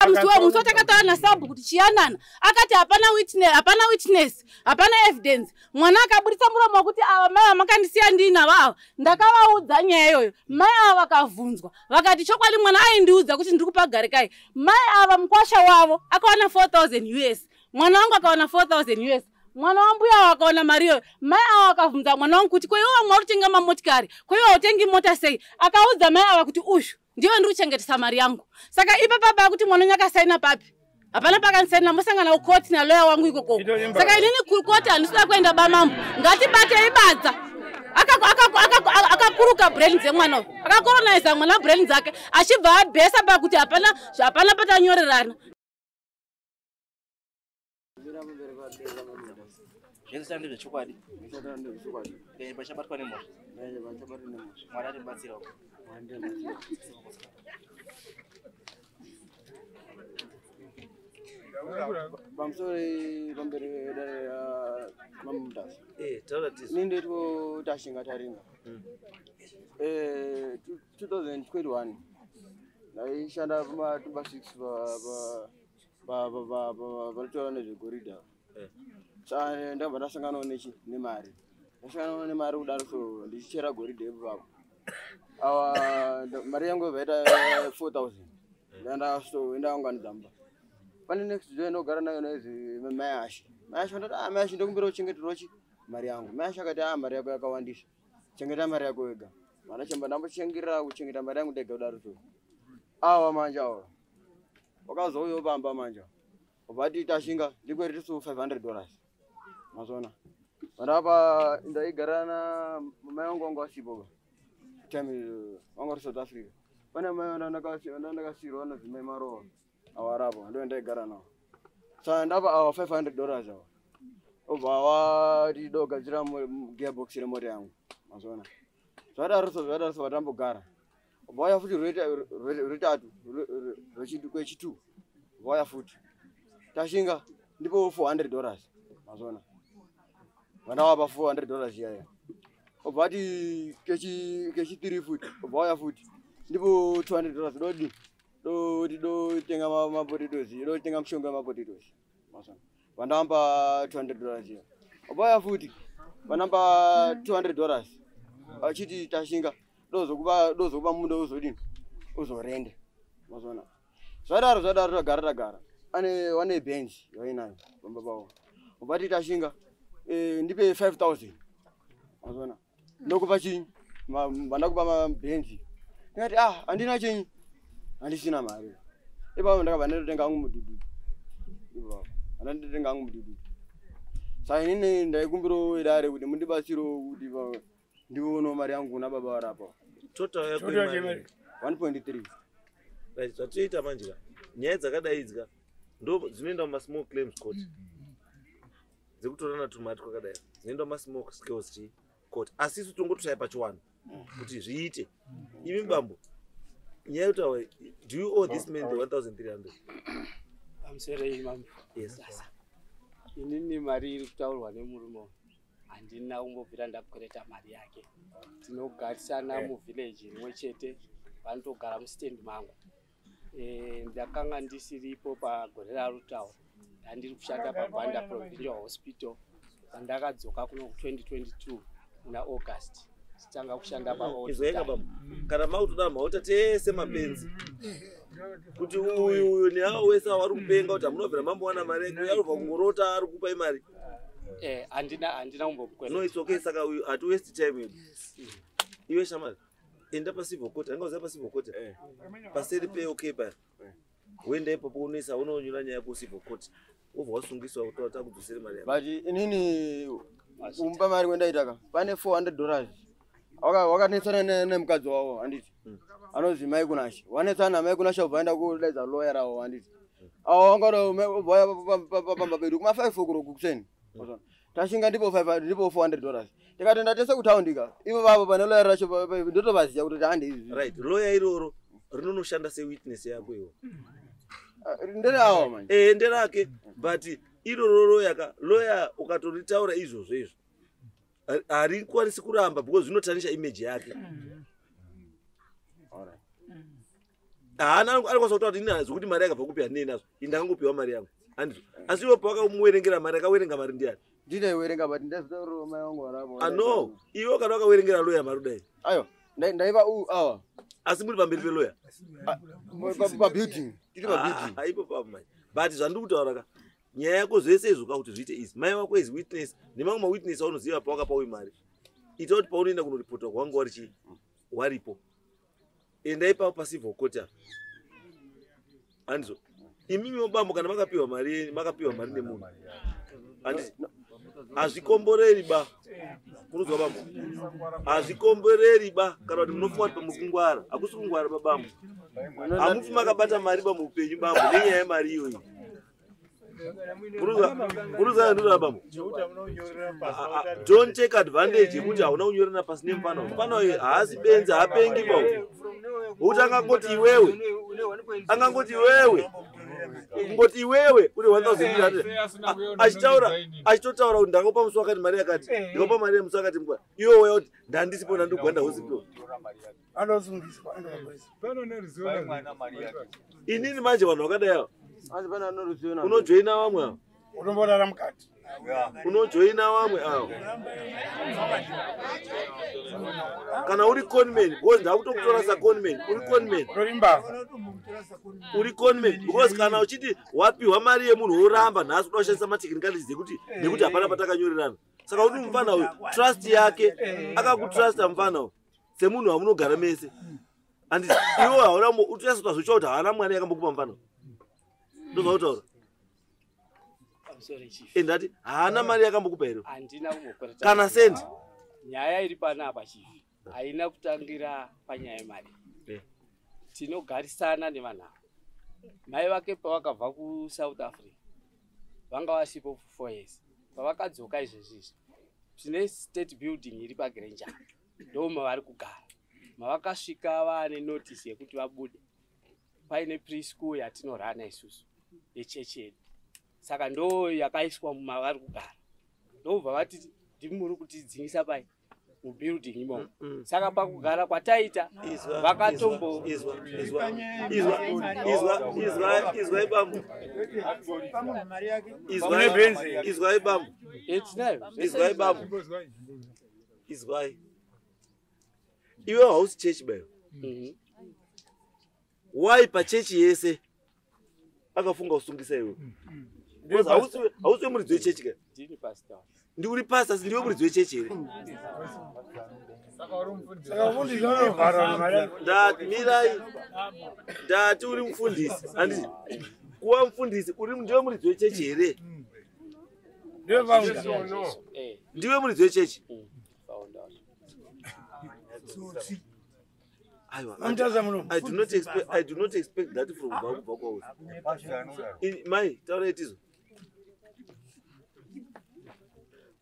Musi musi watakataura nasabhu kuti chiyanana, akati hapana witness, hapana witness, hapana evidence. Mwana akaburitsa muromo wekuti ava mai vamakandisiya ndiinavo ava, ndakavaudza nyaya iyoyo. Mai ava vakavhunzwa vakati chokwadi mwana aindiudza kuti ndiri kupa Garikai. Mai ava mukwasha wavo akawana 4000 US, mwana wangu akawana 4000 US, mwana wambuya avo akawana mari iyoyo. Mai ava vakavhunza mwana wangu kuti koiwo vamwe vari kutenga mamotikari, koiwo hautengi mota sei? Akaudza mai ava kuti uyu ndiwe ndiri kuchengetesa mari yangu. Saka ipapa pakuti mwana wenyu akasaina papi? Hapana pakandisaina. Mosangana kukoti naloya wangu ikokoko. Saka inini kukoti handisida kuenda. Bamambo, ngatibatei badza. Akakuruka brain dzemwana uyu, akakolonaiza mwana brain dzake, achibva abhesa pakuti hapana, hapana patanyorerana. Zvese ndezvechokwadi. Pachabatwa nemhosva, Mwari atibatsirawo. Pamusoro, pamberi dare raMamutasa. Taura tisu. Ini ndoitwa Tashinga Taringa. 2021 ndaishanda pamatumba 6 panotaura nezvegoridhe. Saka ndabva ndasanganawo nechi nemari, ndasanganawo nemari kudaro. So ndichichera goridhe ipapo awa mari yangu yobva yaita 4000. Ndaenda ndaunganidza mumba. Pane next day ndogara nayo noizi mai Ashe. Mai Ashe vandati, "Ah, mai Ashe, ndokumbira uchengeterwa chi mari yangu." Mai Ashe akati, "Ah, mari yako yakawandisa, chengeta mari yako wega." Mana chamba ndambochengera kuchengeta mari yangu ndega kudaro. So awa manje awa wakazouyawo pamba manje, vati, "Tashinga, ndikweretiso $500." Mazona vandapa. Ndaigara na mai vangu, vangu vasipo time vanga vari South Africa. Pane mai ndakasiyirwa vanonzi mai Marova awarapo, ndo ndaigara navo. Saka ndapa awa $500 awa, obva wati dogadzira gearbox remota yangu. Mazona zvadaro. So zvadaro, so vatambogara, obva wauya futi rwetatu, kwechitu vauya futi, "Tashinga, ndipo $400." Mazona vandawapa $400 iyaya. Obva ati kechitiri futi, obva wauya futi, "Ndipo $200, dodi doti dotenga mapotatoes, dotenga mushonga wemapotatoes." Mazona vandawamba $200 iya. Obva wauya futi, vanamba $200, achiti, "Tashinga, dozokupa munda, uzodini, uzorende." Mazona zvadaro, zvadaro. Tagara, tagara, ane wane bench yainayo pamba pavo. Ubati, "Tashinga, ndipe 5000." Mazona ndokupa chinyi? Vandakupa mabhenzi. Ndikati, "Ah, handina chinyi, handisina mari." Ipapo ndakabva ndatotenga hangu mudhudhudhu. Ipapo handandotenga hangu mudhudhudhu. Saka inini ndaikumbirawo idare kuti mundibatsirewo kuti ndionewo mari yangu kuna baba varapa. Total yako Total imari? 1.3. Right, zvatoita manje ka, nyaya dzakadai idzika ndo dzinoenda mumasmall claims court, dzekutorana tumati kwakadai dzinoenda mumasmall scales chi court. Asi isu tongotoshaya pachiwano kuti zviite. Imi bambo, nyaya yekutaura, do you owe this man the 1300? Pamusorei, mambo. Yes. Inini mari iri kutaurwa nemurume uyu handina kumbobvira ndakwereta mari yake. Tinogarisana muvhileji rimwe chete, vanotogara musitendi mangu. Ndakanga ndisiripo pagore rarutaura, ndandiri kushanda paGwanda Provincial Hospital. Pandakadzoka kuno 2022 muna August, titanga kushanda. Izwaika bambo, kana makutoda mhauta tese mapenzi kuti uyu uyu neavo wese avo vari kupenga kuti hamunobvira mambowana mari yake, uyu arikubva kungorota ari kupai mari. Handina kumbomukwereta. No, it's okay. Saka uyu hati waste time yedu. Iwe shamari, enda pacivil court. Anga uziva pacivil court paseri peok paya, woenda ipapo, unoisa, unonyora nyaya kucivil court, wobva wasungiswa kuti takudzosere mari yako. But inini kumupa mari kwendaitaka pane $400 wakanetsana nemukadzi wavo, handiti? Anonzi mai Kunashe. Wanetsana namai Kunashe, ubva aenda kudaidza lawyer ravo, handiti? Avo vangada pamba pedu kuma 5 o'clock kuseni. "Tashinga, ndipo 5, ndipo $400." Tikatoenda tese kutaundika ivo vavo pane lawyer racho, ndotovaziya kuti hande izvi. Right, lawyer iroro rinonoshanda sewitness yako iwo. Ndere avo manje. Nderake, but iroro lawyer ka, lawyer ukatoritaura izvozvo izvo harikwanisi kuramba because zvinotanisha image yake. Alright. Haana anokwanisa kutaura kuti ini zvekuti mari yakabva kupi handinei nazvo. Ini ndakangopiwa mari yangu. Handizvo. Asi iwe pawakamuwerengera mari akawerenga mari ndiani? Ndinaiwerenga but ndazotaurira mai vangu varapo. Ah no, iwe kana wakawerengera lawyer mari kudai. Aiwa, ndaiva u awa. Asi muri pamberi pelawyer? Pa building. Tiri pa building. Ah, ipo papo manje. But zvandiri kutaura ka nyaya yako zvese izvo ka kuti zviite izvi. Mai vako is witness nemamwe mawitness aunoziva pawakapa uyu mari. Ita kuti paunoenda kunoripota kwanga wari chii? Waripo. Enda ipapo pacivil court apa. Handizvo. Imimi bambo kana makapiwa mari makapiwa mari nemunhu. Handizvo. Hazvikomboreri ba. Kunozwa bambo. Hazvikomboreri ba kana kuti munofunga kuti pamukungwara. Hakusi kungwara ba bambo. Hamufi makabata mari ba muupenyu bambo nenyaya yemari iyoyi. Kunozwa ndinoda bambo. Don't take advantage yekuti hauna kunyorana pasi nemufana. Mufana uyu haasi benzi, haapengi ba. Wokuti angangoti iwewe. Angangoti iwewe. Kungoti iwewe une 1300 achitaura achitotaura kuti ndakakupa musi wakati mari yakati ndikakupa mari yemusi wakati mukwa iwe waya kuti ndandisipo ndandigwanda hospital. Inini manje vanhu vakadai ava unojoina vamwe ava unomborara mukati unojoina vamwe ava kana uri conman because ndakutokutora saconman uri conman uri conman because kana uchiti wapiwa mari yemunhu woramba nhasi kuda kushandisa matechnicalities ekuti nekuti hapana patakanyorerana saka kuti mufana uyu trust yake akakutrusta mufana uyu semunhu wamunogara mese anditi iwe hauna utoyasota zvocha kuti haana mwana yakambokupa mufana uyu ndozvautaura. Endati haana mari yakambokupa here? Handina kumbokwereta. Kana sendi. Nyaya iri panapa chief haina kutangira panyaya yemari. Tinogarisana nevanhu ava. Mai vake pavakabva kuSouth Africa vanga vasipo for 4 years. Pavakadzoka izvezvi izvi tine state building iri paGranger ndo mavari kugara. Mavakasvika vaane notice yekuti vabude. Paine preschool yatinorana isusu yechechi yedu. Saka ndo yakaiswa mavari kugara. Ndobva vati ndimuri kutidzingisa pai mubuilding imomo. Saka pakugara kwataita vakatombo izwa bambo. Izwa bambo. Izwa bambo. Izwai. Iwe hausi chechi bayo. Why pachechi yese akafunga kusungisa iwe? Because hausi muridzi wechechi ka? Ndini pastor. Ndi uri pastor ndiwe muridzi wechechi here? Ndati mirai. Ndati uri mufundisi. Handiti kuva mufundisi uri ndiwe muridzi wechechi here? Ndiwe muridzi wechechi? Aiwa. I do not expect that from kubva kwauri. Mai, taura itizo.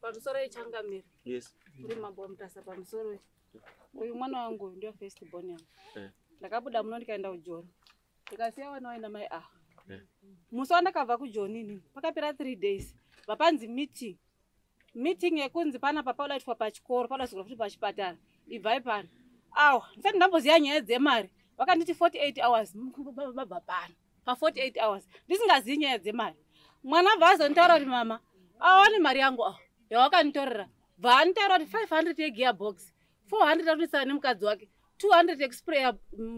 Pamusoro yechangamire. Yes. Uri mambo waMutasa pamusoro. Uyu mwana wangu ndiyo first born yangu. Ndakabuda muno ndikaenda kuJoni. Ndikasiya vana vaina mai ava. Musi wandakabva kuJoni inini pakapera 3 days. Vapanzi meeting. Meeting yekunzi panapa paudaitwa pachikoro, paudaizwa futi pachipatara. Ibvai pano. Awa, ndisati ndamboziya nyaya dzemari. Vakanditi 48 hours mabva pano. Pa 48 hours ndisingaziyi nyaya dzemari. Mwana bva azonditaura kuti mama, awane mari yangu awa yawakanditorera. Bva anditaura kuti 500 yegearbox, 400 anoisana nemukadzi wake, 200 yekuspraya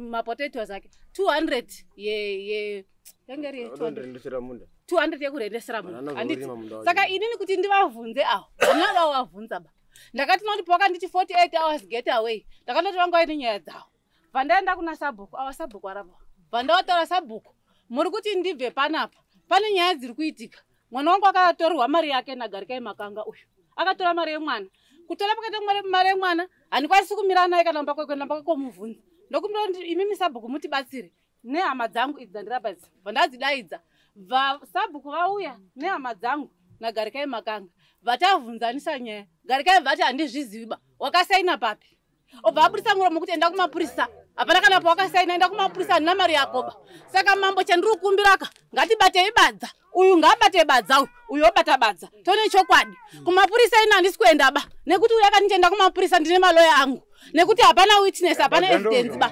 mapotatoes ake, 200 ye yange iri 200 yekurendesera munda. Handiti saka inini kuti ndivavhunze awa, handina vavavhunza ba. Ndakati noti pakanditi 48 hours get away. Ndakandoti vanga vaine nyaya dzavo. Bva ndaenda kuna sabhuku, awa sabhuku arapa. Bva ndavataura sabhuku, muri kuti ndibve panapa. Pane nyaya dziri kuitika. Mwana wangu akatorwa mari yake naGarikai Makanga uyu. Akatora mari yemwana. Kutora pakaita mari yemwana, handikwanisi kumira naye kana mumba kwake, ndamba komuvhunza. Ndokumbira kuti imimi sabhuku mutibatsire nehama dzangu idzi dzandirapa idzi. Bva ndadzidaidza. Bva sabhuku vauya nehama dzangu naGarikai Makanga. Vatavhunzanisa nyaya. Garikai vati handizvizivi ba. Wakasaina papi? Obva abudisa muromo kuti enda kumapurisa. Hapana kana pawakasaina enda kumapurisa handina mari yako ba. Saka mambo chandiri kukumbiraka ngatibatei badza. Uyu ngaabate badza uyu, uyu obata badza. Tone chokwadi. Kumapurisa ina handisi kuenda ba. Nekuti uyu akanditi enda kumapurisa ndine maloya angu. Nekuti hapana witness, hapana evidence ba.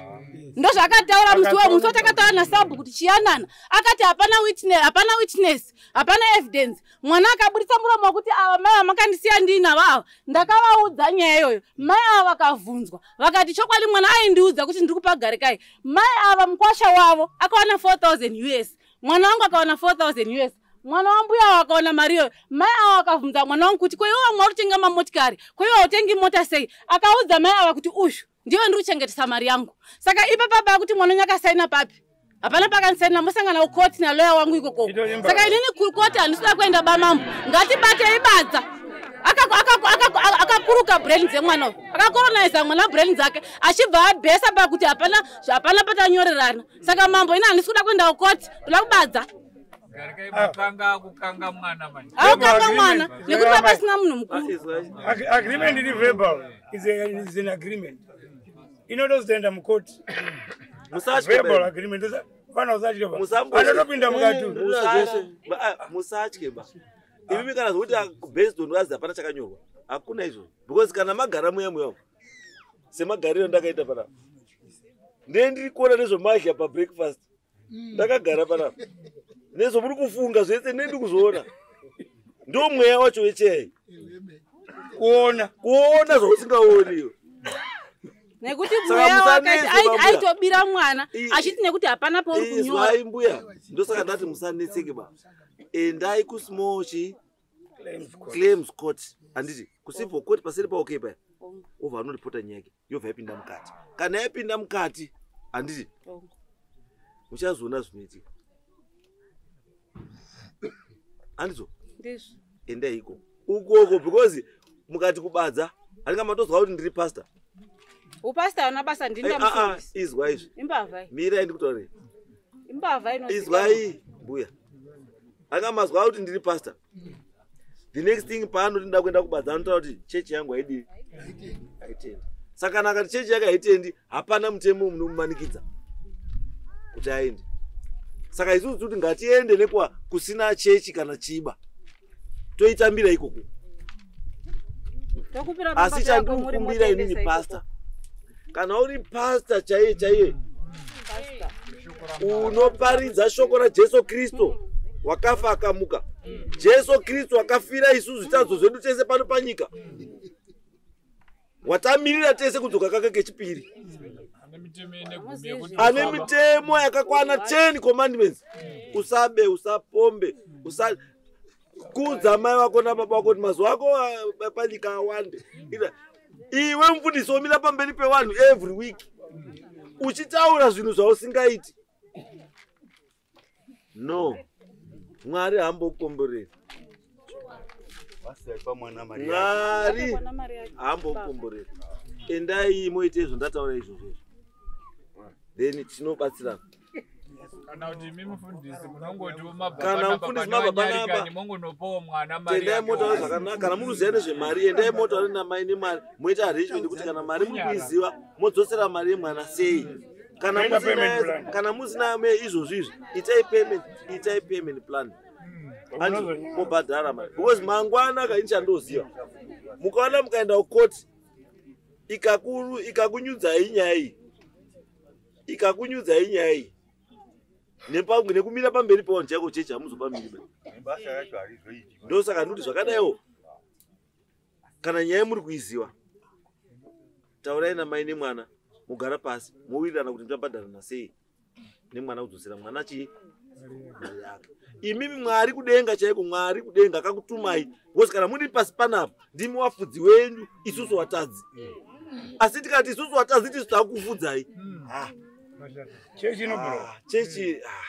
Ndozvakataura musi wemusi watakataura nasabhu kuti chiyanana. Akati hapana witness, hapana witness, hapana evidence. Mwana akaburitsa muromo wekuti ava mai vamakandisiya ndiinavo ava, ndakavaudza nyaya iyoyo. Mai ava vakavhunzwa vakati chokwadi mwana aindiudza kuti ndiri kupa Garikai. Mai ava mukwasha wavo akawana 4000 US, mwana wangu akawana 4000 US, mwana wambuya avo akawana mari iyoyo. Mai ava vakavhunza mwana wangu kuti koiwe wamwe uri kutenga mamotikari, koiwe hautengi mota sei? Akaudza mai ava kuti uyu ndiwe ndiri kuchengetesa mari yangu. Saka ipapa pakuti mwana wenyu akasaina papi? Hapana pakandisaina. Mosangana kukoti naloya wangu ikokoko. Saka inini kukoti handisida kuenda bamambo. Ngatibatei badza. Akakuruka brain dzemwana uyu, akakolonaiza mwana brain dzake, achibva abhesa pakuti hapana hapana patanyorerana. Saka mambo, ini handisi kuda kuenda kukoti, ndoda kubadza. Garikai makanga akukanga mwana manje. Akukanga mwana nekuti papasina munhu mukuru. Agreement iri verbal is an agreement inotozoenda mukoti. Musatye. Verbal Ba. agreement fana usatye ba. Musambotye. Anotopinda mukati. Musatye ba. Imimi kana zvokuti based on wazi hapana chakanyorwa, hakuna izvozvo, because kana magara muya muya semagariro ndakaita panapa, ndee ndiri kuona nezvomazhya pabreakfast ndakagara panapa, nezvomuri kufunga zvese ndee kuzviona. Ndo mweya wacho wechei. Kuona. Kuona zvausingaoni. Nekuti Saka mweya musanetse, wakati bambuya. aitobira mwana achiti nekuti hapana pauri kunyora. Izwai mbuya, ndosaka ndati musanetseke ba. Endai kusmall chi claims court, handiti? Kucivil court paseri paOK paya, obva anoripota nyaya yake, yobva yapinda mukati. Kana yapinda mukati, handiti, muchazoona zvinoitika, handizvo? Ndizvo. Endai iko ukoko, because mukati kubadza handinga matozwa kuti ndiri pastor. Upasta hauna basa. Eh, ah, ah, Ndindamusungisa. Izwa izvi. Imbavha iyi. Mirai ndikutaurire. Imbavha inozikanwa. Izwai mbuya, anga mazwa kuti ndiri pastor, the next thing paanoti nda kuenda kubadza, anotaura kuti chechi yangu haidii, haitendi. Saka kana akati chechi yake haitendi, hapana mutemo munomumanikidza kuti aende. Saka isusu tikuti ngatiende nekwa kusina chechi kana chiba, toitambira ikoko. Tokupira Asi mapato yako muri chandikukumbira inini, motoendesa pastor, kana uri pastor chaiye chaiye, Pastor. unoparidza shoko raJesu Kristu wakafa akamuka, Jesu Kristu akafira isusu zvitadzo zvedu tese pano panyika, watamirira tese kudzoka kake kechipiri. Ane mitemo ine gumi yekuti Ane usaba. mitemo yakakwana 10 commandments: usabe, usapombe, usa kudza mai vako nababa vako kuti mazuva ako panyika awande. Iwe mufundisi womira pamberi pevanhu every week uchitaura zvinhu zvausingaiti, no, Mwari haambokukomboreri. Mwari Akakwana mari yacho. haambokukomboreri. Endai moite izvo ndataura izvozvo izvo, then tinobatsirana. Kana kuti imi mufundisi munongotiwo mabva Kana panapa mufundisi pane mabva panapa. vanyarikani, mongonopawo mwana mari Tendai yake. motaura zvakanaka. Kana muri kuziva nezvemari, endai motaura namai nemari, moita arrangement kuti kana mari muri kuiziva, modzosera mari yemwana sei. Kana Moita musina payment plan. kana musina izvozvo izvi, itai payment plan. Andi mobhadhara mari, because mangwana kaini chandoziva, mukaona mukaenda kukoti ikakunyudzai nyaya iyi, ikakunyudzai nyaya iyi nekumira pamberi pevanhu chaiko chechi, hamuzopamiri ba. Ndosaka ndikuti zvakadaiwo, kana nyaya muri kuiziva, taurai namai nemwana, mugara pasi, mowirirana kuti muchabhadharana sei nemwana, kudzosera mwana chii, mari yake. Imimi Mwari kudenga chaiko, Mwari kudenga akakutumai, because kana muri pasi panapa ndimi wafudzi wenyu, isusu watadzi. Asi tikati isusu watadzi tisu takufudzai. Ah, Chechi inobhuroka. ah, chechi ah.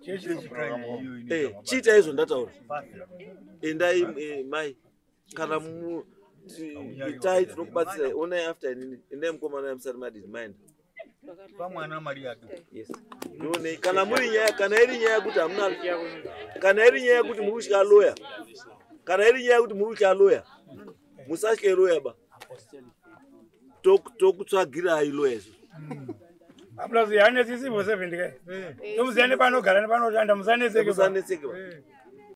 Chechi inobhuroka. Chiita izvo ndataura. Endai mai, kana itai tinokubatsirai. Onai after inini, endai mukomana musati madini maenda. Pamwana mari yake. Yes, ndionei kana muri nyaya, kana iri nyaya yekuti hamuna, kana iri nyaya yekuti muri kutya loya, kana iri nyaya yekuti muri kutya loya, musatye loya ba. Tokutsvagirai loya izvo. Plus yaane civil servant kai. Tomuziya nepanogara nepanoshanda, musanetseke ba. Musanetseke ba.